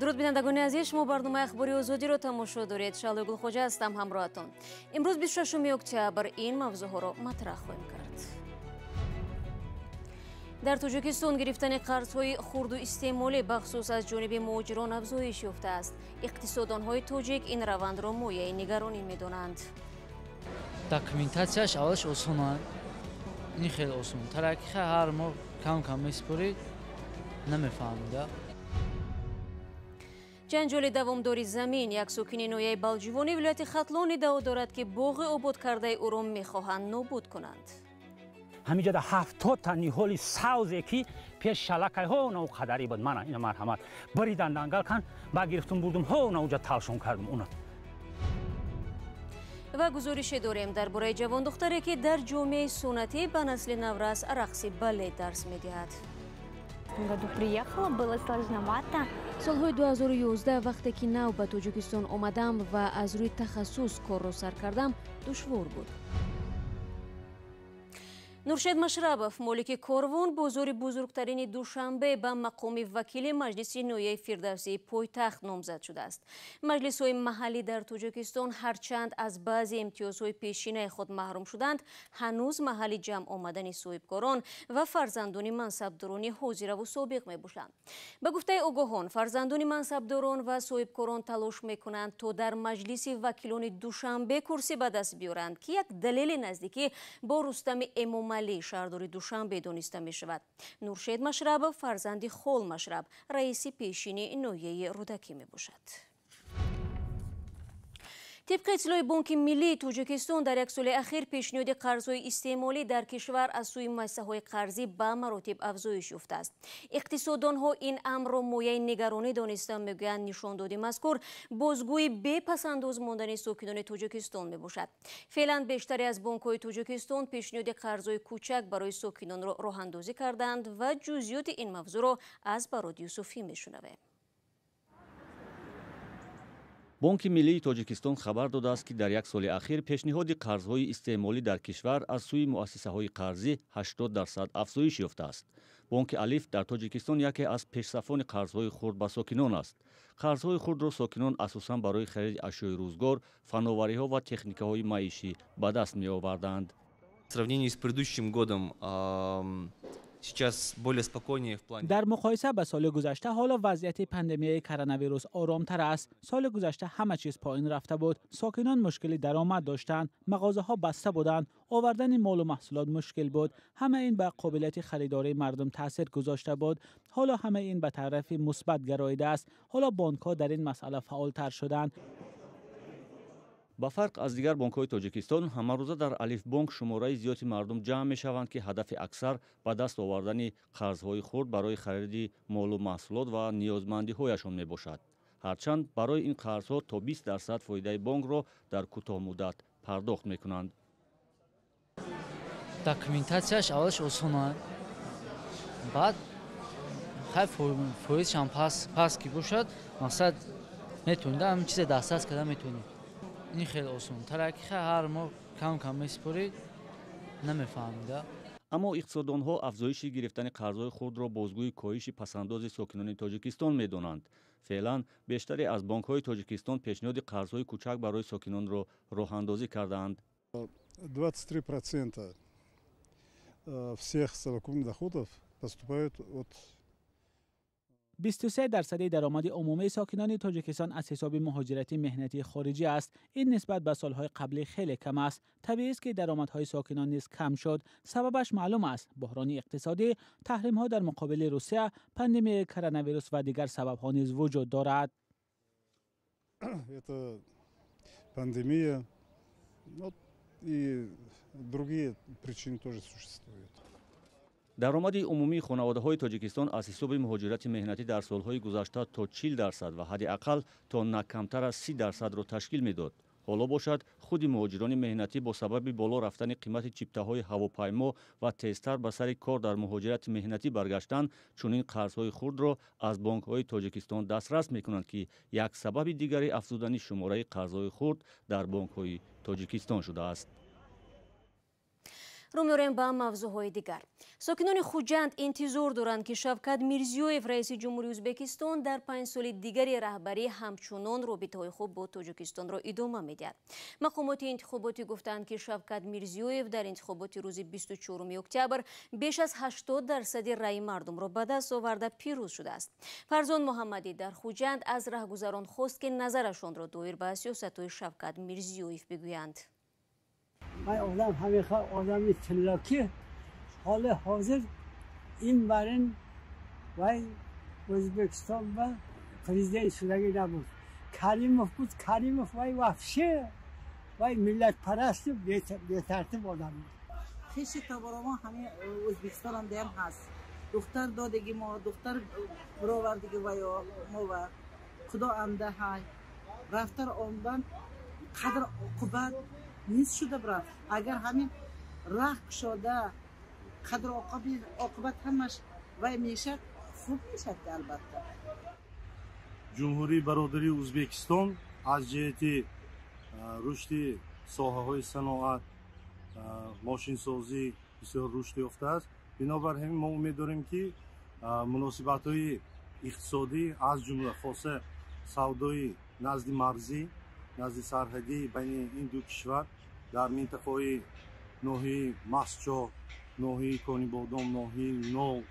Дуруд, бинандагони азиз, шумо барномаи Ахбори Озодиро тамошо доред. Шаҳлои Гулхоҷа ҳастам ҳамроҳатон. Имрӯз 26 октябр ин мавзӯъҳоро матраҳ хоҳем кард. Дар Тоҷикистон гирифтани қарзҳои хурду истеъмолӣ бахусус аз ҷониби муҳоҷирон афзоиш ёфтааст. Иқтисоддонҳои тоҷик ин равандро мояи нигаронӣ медонанд. Документатсияш аввалаш осон, ин хеле осон. Тараки ҳар моҳ кам кам месупорӣ, намефаҳмида. Ҷанҷоли давомдори замин. Як сокини ноҳияи Балҷувони вилояти Хатлон иддао дорад, ки боғи обод кардаи ӯро мехоҳанд нобуд кунанд. Ҳаминҷода 70 та ниҳоли савзе, ки пеш шалакайҳо на қадари буд, мана ина, марҳамат, биридан, дангал кан, ба гирифтум, бурдум, ҳо на уҷа талшон кардум уна. Ва гузорише дорем дар бораи ҷавондухтаре, ки дар ҷомеаи суннатӣ ба насли наврас рақси балет дарс медиҳад. Году приехала, было сложновато. Солҳои 2011, вақте ки нав ба Тоҷикистон омадам ва аз рӯи тахассус корро сар кардам, душвор буд. Нуршед Машрабов, молики Корвон, бозори бузургтарини Душанбе, ба мақоми вакили маҷлиси ноҳияи Фирдавсии пойтахт номзад шудааст. Маҷлисҳои маҳаллӣ дар Тоҷикистон ҳарчанд аз баъзе имтиёзҳои пешинаи худ маҳрум шуданд, ҳанӯз маҳалли ҷамъ омадани соҳибкорон ва фарзандони мансабдорони ҳозираву собиқ мебошанд. Ба гуфтаи огоҳон, фарзандони мансабдорон ва соҳибкорон талош мекунанд, то дар Маҷлиси вакилони Душанбе курсӣ ба даст биёранд, ки як далели наздикӣ бо Рустами Эмомалӣ, шаҳрдори Душанбе, дониста мешавад. Нуршед Машрабов фарзанди Хол Машраб, раиси пешини ноҳияи Рӯдакӣ мебошад. Тибқи иттилои Бонки миллии Тоҷикистон, дар як соли ахир пешниҳоди қарзҳои истеъмолӣ дар кишвар аз сӯи муассисаҳои қарзӣ ба маротиб афзоиш ёфтааст. Иқтисоддонҳо ин амрро мояи нигаронӣ дониста, мегӯянд, нишондоди мазкур бозгӯи бепасандоз мондани сокинони Тоҷикистон мебошад. Феълан бештаре аз бонкҳои Тоҷикистон пешниҳоди қарзҳои кӯчак барои сокинонро роҳандозӣ карданд ва ҷузъиёти ин мавзӯъро аз Барод Юсуфӣ мешунавем. Бонки миллии Тоҷикистон хабар додааст, ки дар як соли ахир пешниҳоди қарзҳои истеъмолӣ дар кишвар аз сӯи муассисаҳои қарзӣ 80% афзоиш ёфтааст. Бонки Алиф дар Тоҷикистон яке аз пешсафони қарзҳои хурд ба сокинон аст. Қарзҳои хурдро сокинон асосан барои хариди ашёи рӯзгор, фановариҳо ва техникаҳои маишӣ ба даст меоварданд. В сравнении с предыдущим годом сейчас более спокойнее в плане. Дар муқоиса ба соли гузашта ҳоло вазъияти пандемияи коронавирус оромтар аст. Соли гузашта ҳама чиз поин рафта буд, сокинон мушкили даромад доштанд, мағозаҳо баста буданд, овардани молу маҳсулот мушкил буд. Ҳама ин ба қобилияти харидории мардум таъсир гузошта буд. Ҳоло ҳама ин ба тарафи мусбат гароидааст. Ҳоло бонкҳо дар ин масъала фаъолтар шуданд. Ба фарқ аз дигар бонкҳои Тоҷикистон, ҳамарӯза дар Алифбонк шумораи зиёди мардум ҷамъ мешаванд, ки ҳадафи аксар ба даст овардани қарзҳои хурд барои хариди молу маҳсулот ва ниёзмандиҳояшон мебошад. Ҳарчанд барои ин қарзҳо то 20% фоидаи бонкро дар кӯтоҳмуддат пардохт мекунанд. Документатсияш аввалаш осон, баъд хай фоизшам пас ки бошад, мақсад метавонӣ ҳамин чизе дастрас карда метавонӣ. Ин хеле осон. Тараки ҳар моҳ кам кам месупорӣ, намефаҳмида. Аммо иқтисоддонҳо афзоиши гирифтани қарзҳои хурдро бозгӯи коҳиши пасандози сокинони Тоҷикистон медонанд. Феълан бештаре аз бонкҳои Тоҷикистон пешниҳоди қарзҳои кӯчак барои сокинонро роҳандозӣ кардаанд. 23% всех совокупных доходов поступают от 23 дарсади даромади умумии сокинони Тоҷикистон аз ҳисоби муҳоҷирати меҳнатии хориҷӣ аст. Ин нисбат ба солҳои қаблӣ хеле кам аст. Табиист, ки даромадҳои сокинон низ кам шуд. Сабабаш маълум аст: буҳрони иқтисодӣ, таҳримҳо дар муқобили Русия, пандемияи коронавирус ва дигар сабабҳо низ вуҷуд дорад. Это пандемия, ну, и другие причины тоже существуют. Даромади умумии хонаводаҳои Тоҷикистон аз ҳисоби муҳоҷирати меҳнатӣ дар солҳои гузашта то 40% ва ҳадди ақал то на камтар аз 30%-ро ташкил медод. Ҳоло бошад, худи муҳоҷирони меҳнатӣ бо сабаби боло рафтани қимати чиптаҳои ҳавопаймо ва тезтар ба сари кор дар муҳоҷирати меҳнатӣ баргаштан, чунин қарзҳои хурдро аз бонкҳои Тоҷикистон дастрас мекунанд, ки як сабаби дигари афзудани шумораи қарзҳои хурд дар бонкҳои Тоҷикистон шудааст. Рӯ меорем ба мавзӯъҳои дигар. Сокинони Хуҷанд интизор доранд, ки Шавкат Мирзиёев, раиси ҷумҳури Ӯзбекистон, дар 5 соли дигари раҳбарӣ ҳамчунон робитаҳои хуб бо Тоҷикистонро идома медиҳад. Мақомоти интихоботӣ гуфтанд, ки Шавкат Мирзиёев дар интихоботи рӯзи 24 октябр беш аз 80% раъи мардумро ба даст оварда пирӯз шудааст. Фарзон Муҳаммадӣ дар Хуҷанд аз раҳгузарон хост, ки назарашонро доир ба сиёсатҳои Шавкат Мирзиёев бигӯянд. Вай одам ҳамеша одами тиллокӣ, ҳоли ҳозир ин бар ин вай Ӯзбекистон ба президент шудагӣ набуд. Каримов буд, Каримов вай вообще вай миллатпарасту бетартиб одам буд. Хеши таборомо ҳамин Ӯзбекистон ҳам деям ҳаст. Духтар додагӣ мо, духтар баровардагӣ ваё мо ва Худо анда ҳай. Рафтар омдан қадр оқибат низ шуда бирафт. Агар ҳамин раҳ кушода қадр оқибат ҳамаш вай мешад, хуб мешад албатта. Ҷумҳурии бародарии Ӯзбекистон аз ҷиҳати рушди соҳаҳои саноат, мошинсозӣ бисёр рушд ёфтааст. Бинобар ҳамин мо умед дорем, ки муносибатҳои иқтисодӣ, аз ҷумла хоса савдои назди марзӣ, назди сарҳадӣ байни ин ду кишвар дар минтақаҳои ноҳияи Мастчоҳ, ноҳияи Конибодом, ноҳияи Нов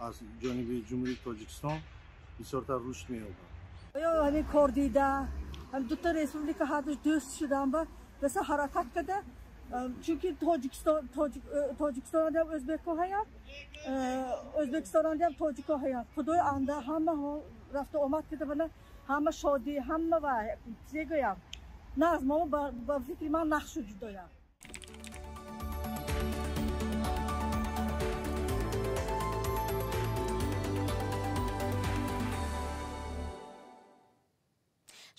аз ҷониби Ҷумҳурии Тоҷикистон бисёртар рушд меёбад. Ё ҳамин кор дида, ҳам дута республика ҳардуш дӯст шудан ба баса ҳаракат карда, чунки Тоҷикистонам ӯзбекҳо ҳаят, Ӯзбекистонам тоҷикҳо ҳаят. Худои анда ҳама рафта омад карда бана ҳама шодӣ, ҳама ва чизе гӯям. Нағз, мо ба фикри ман нағз шуд ҷудоям.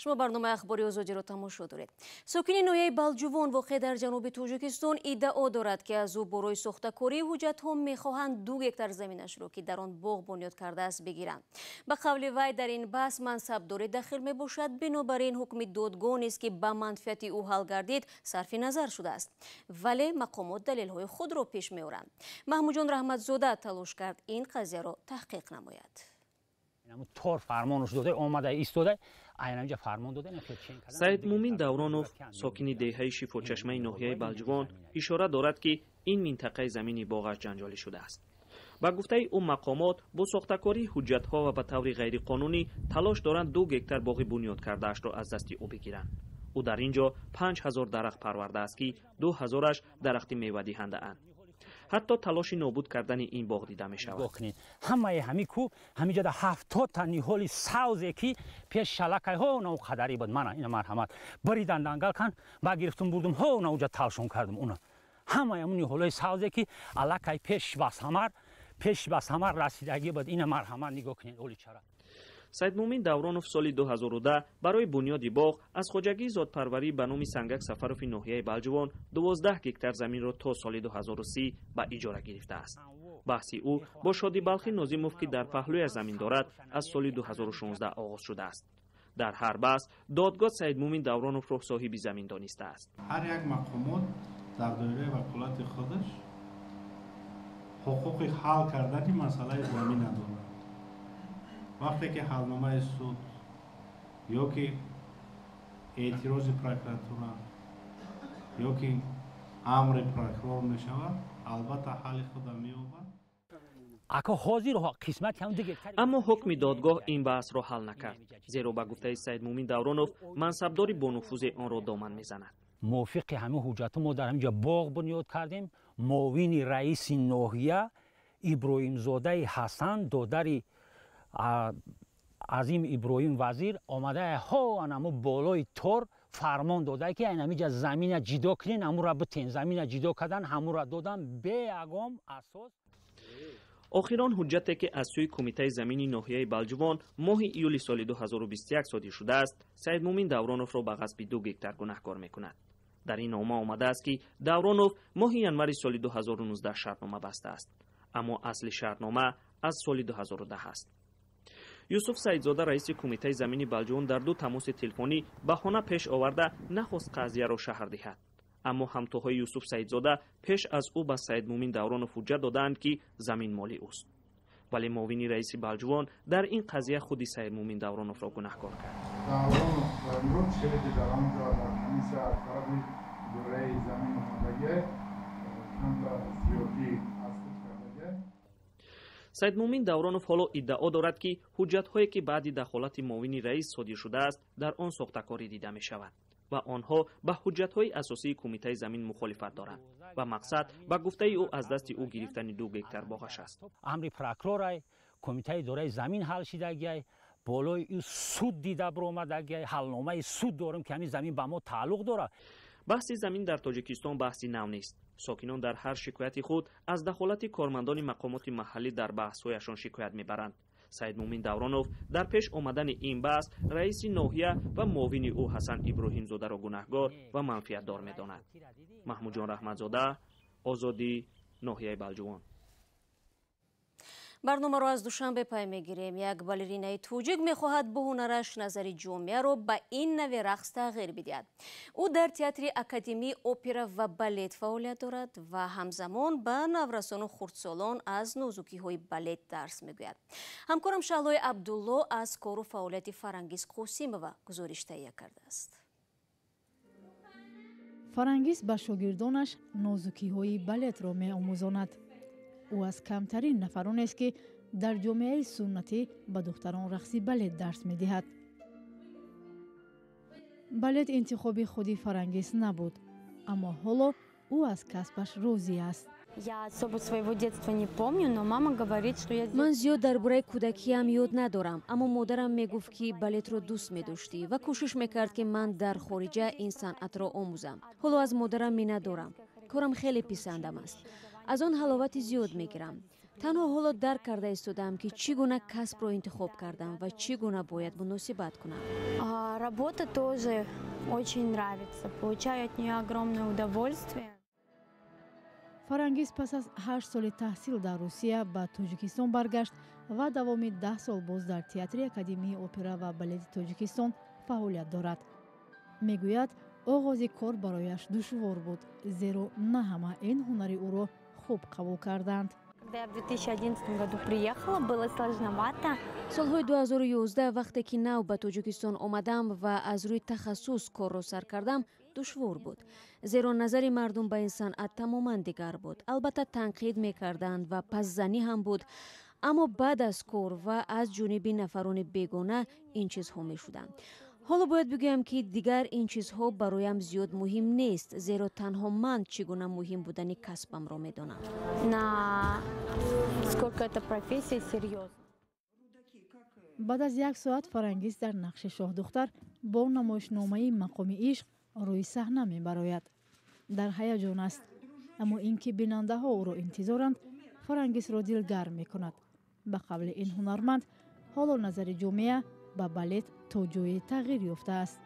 Шумо барномаи ахбори Озодиро тамошо доред. Сокини ноҳияи Балҷувон воқеъ дар ҷануби Тоҷикистон иддао дорад, ки аз ӯ барои сохтакории ҳуҷҷатҳо мехоҳанд 2 гектар заминашро, ки дар он боғ бунёд кардааст, бигиранд. Ба қавли вай, дар ин баҳс мансабдорӣ дахил мебошад, бинобар ин ҳукми додгоҳ низ, ки ба манфиати ӯ ҳал гардид, сарфи назар шудааст. Вале мақомот далелҳои худро пеш меоранд. Маҳмудҷон Раҳматзода талош кард ин қазияро таҳқиқ намояд. Тор фармонаш дода, омада истода, айнан фармон дода. Саидмумин Давронов, сокини деҳаи Шифочашмаи ноҳияи Балҷувон, ишора дорад, ки ин минтақаи замини боғаш ҷанҷолӣ шудааст. Ба гуфтаи ӯ, мақомот бо сохтакории ҳуҷҷатҳо ва ба таври ғайриқонунӣ талош доранд 2 гектар боғи бунёд кардаашро аз дасти ӯ бигиранд. Ӯ дар ин ҷо 5000 дарахт парвардааст, ки 2000аш дарахти мевадиҳандаанд. Ҳатто талоши нобуд кардани ин боғ дида мешавад. Ҳамаи ҳамин кӯ ҳаминҷода 70 та ниҳоли савзе, ки пеш шалакайҳо на қадари буд, мана ина марҳамат бридан дангал кан, ба гирифтум бурдум, ҳо на уҷа талшон кардум уна. Ҳамаи ҳамун ниҳолҳои савзе, ки аллакай пеш ба самар расидагӣ буд, ина марҳамат нигоҳ кунед оли чара. Саидмумин Давронов соли 2010 барои бунёди боғ аз хоҷагии зодпарварӣ ба номи Сангак Сафарови ноҳияи Балҷувон 12 гектар заминро то соли 2030 ба иҷора гирифтааст. Баҳси ӯ бо Шодибалхи Нозимов, ки дар паҳлӯяш замин дорад, аз соли 2016 оғоз шудааст. Дар ҳар баҳс додгоҳ Саидмумин Давроновро соҳиби замин донистааст. Ҳар як мақомот дар доираи ваколати худаш ҳуқуқи ҳал кардани масъалаи замина дорад. Вақте ки ҳалномаи суд ё ки эътирози прокуратура ё ки амри прокурор мешавад, албатта ҳалли худа меёбад. Аммо ҳукми додгоҳ ин баҳсро ҳал накард, зеро ба гуфтаи Саидмумин Давронов мансабдори бонуфузе онро доман мезанад. Мувофиқи ҳамин ҳуҷҷатҳо мо дар ҳаминҷо боғ бунёд кардем. Муовини раиси ноҳия Иброҳимзодаи Ҳасан, додари Азим Иброҳим вазир, омада ҳо анамо болои тор фармон дода, ки айнамиҷа замина ҷидо кунен, ҳамура битен. Замина ҷидо кардан, ҳамура додан бе ягон асос. Охирон ҳуҷҷате, ки аз сӯи Кумитаи замини ноҳияи Балҷувон моҳи июли соли 2021 содир шудааст, Саидмумин Давроновро ба ғасби 2 гектар гунаҳкор мекунад. Дар ин нома омадааст, ки Давронов моҳи январи соли 2019 шартнома бастааст, аммо асли шартнома аз соли 2010 аст. Юсуф Саидзода, раиси Кумитаи замини Балҷувон, дар 2 тамоси телефонӣ баҳона пеш оварда нахост қазияро шаҳр диҳад. Аммо ҳамтоҳои Юсуф Саидзода пеш аз ӯ ба Саидмӯмин Давронов ҳуҷҷат додаанд, ки замин моли ӯст. Вале муовини раиси Балҷувон дар ин қазия худи Саидмӯмин Давроновро гунаҳкор кард. Давронов Саидмурод шере дар он ҷо дар комиссия аз тарафи идораи замин омадагӣ камтар зиёдӣ аз худ кардагӣ. Саидмӯмин Давронов ҳоло иддао дорад, ки ҳуҷҷатҳое, ки баъди дахолати муовини раис содир шудааст, дар он сохтакорӣ дида мешавад ва онҳо ба ҳуҷҷатҳои асосии кумитаи замин мухолифат доранд ва мақсад, ба гуфтаи ӯ, аз дасти ӯ гирифтани 2 гектар боғаш аст. Амри прокурорай, кумитаи идораи замин ҳал шидагиай, болои ӯ суд дида баромадагиай, ҳалномаи суд дорем, ки ҳамин замин ба мо тааллуқ дорад. Баҳси замин дар Тоҷикистон баҳси нав нест. Сокинон дар ҳар шикояти худ аз дахолати кормандони мақомоти маҳаллӣ дар баҳсҳояшон шикоят мебаранд. Саидмӯмин Давронов дар пеш омадани ин баҳс раиси ноҳия ва муовини ӯ Ҳасан Иброҳимзодаро гунаҳгор ва манфиатдор медонад. Маҳмудҷон Раҳматзода, Озодӣ, ноҳияи Балҷувон. Барномаро аз Душанбе пай мегирем. Як балеринаи тоҷик мехоҳад бо ҳунараш назари ҷомеаро ба ин нави рақс тағйир бидиҳад. Ӯ дар театри Академияи опера ва балет фаъолият дорад ва ҳамзамон ба наврасону хурдсолон аз нозукиҳои балет дарс мегӯяд. Ҳамкорам Шаҳлои Абдулло аз кору фаъолияти Фарангиз Қосимова гузориш таҳия кардааст. Фарангиз ба шогирдонаш нозукиҳои балетро меомӯзонад. Ӯ аз камтарин нафаронест, ки дар ҷомеаи суннатӣ ба духтарон рақси балет дарс медиҳад. Балет интихоби худи Фарангиз набуд, аммо ҳоло ӯ аз касбаш розӣ аст. Я особо своего детства не помню, но мама говорит, что я... Ман зиёд дар бораи кӯдакиам ёд надорам, аммо модарам мегуфт, ки балетро дӯст медоштӣ ва кӯшиш мекард, ки ман дар хориҷа ин санъатро омӯзам. Ҳоло аз модарам миннатдорам. Корам хеле писандам аст. Аз он ҳаловати зиёд мегирам. Танҳо ҳоло дарк карда истодаам, ки чӣ гуна касбро интихоб кардам ва чӣ гуна бояд муносибат кунам. Работа тоже очень нравится. Получаю от нее огромное удовольствие. Фарангиз пас аз 8 соли таҳсил дар Русия ба Тоҷикистон баргашт ва давоми 10 сол боз дар театри Академияи опера ва балети Тоҷикистон фаъолият дорад. Мегӯяд, оғози кор барояш душвор буд, зеро на ҳама ин ҳунари ӯро хуб қабул карданд. Когда я в 2011 году приехала, было сложновато. Солҳои 2011, вақте ки нав ба Тоҷикистон омадам ва аз рӯи тахассус корро сар кардам, душвор буд. Зеро назари мардум ба ин санъат тамоман дигар буд. Албатта, танқид мекарданд ва пасзанӣ ҳам буд. Аммо баъд аз кор ва аз ҷониби нафарони бегона ин чизҳо мешуданд. Ҳоло бояд бигӯям, ки дигар ин чизҳо бароям зиёд муҳим нест, зеро танҳо ман чӣ гуна муҳим будани касбамро медонам. Насколько эта профессия серьёзна. Баъд аз як соат Фарангиз дар нақши шоҳдухтар бо намоишномаи «Мақоми ишқ» рӯи саҳна мебарояд. Дар ҳаяҷон аст, аммо ин ки бинандаҳо ӯро интизоранд, Фарангизро дилгарм мекунад. Ба қавли ин ҳунарманд, ҳоло назари ҷомеа ба балет то ҷое тағйир ёфтааст.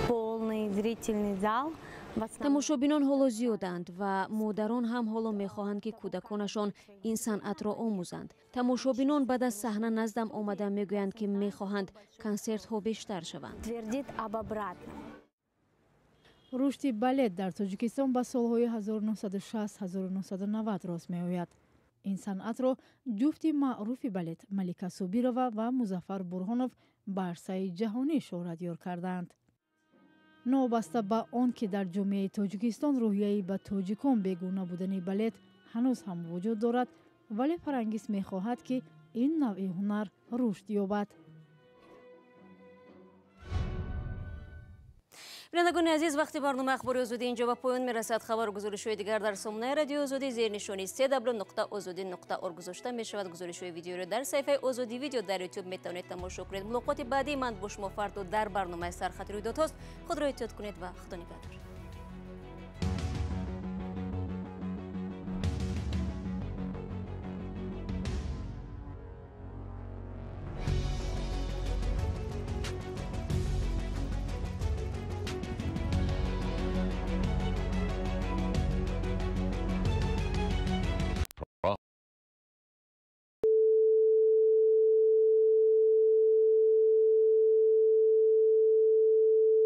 Полный зрительный зал. Тамошобинон ҳоло зиёданд ва модарон ҳам ҳоло мехоҳанд, ки кӯдаконашон ин санъатро омӯзанд. Тамошобинон баъд аз саҳна наздам омада мегӯянд, ки мехоҳанд консертҳо бештар шаванд. Твердит об обратном. Рушди балет дар Тоҷикистон ба солҳои 1960-1990 рост меояд. Ин санъатро ҷуфти маъруфи балет Малика Собирова ва Музаффар Бурҳонов ба арсаи ҷаҳонӣ шӯҳратёр кардаанд. Новобаста ба он ки дар ҷомеаи Тоҷикистон рӯҳияи ба тоҷикон бегона будани балет ҳанӯз ҳам вуҷуд дорад, вале Фарангиз мехоҳад, ки ин навъи ҳунар рушд ёбад. Бинандагони азиз, вақти барномаи Ахбори Озодӣ инҷо ба поён мерасад. Хабару гузоришҳои дигар дар сомонаи Радиои Озодӣ зери нишони cw.ozodi.org гузошта мешавад. Гузоришҳои видеоро дар саҳифаи Озодӣ видео дар YouTube метавонед тамошо кунед. Мулоқоти баъдии ман бо шумо фардо дар барномаи Сархати рӯйдодҳост. Худро эҳтиёт кунед ва Худо нигаҳдор.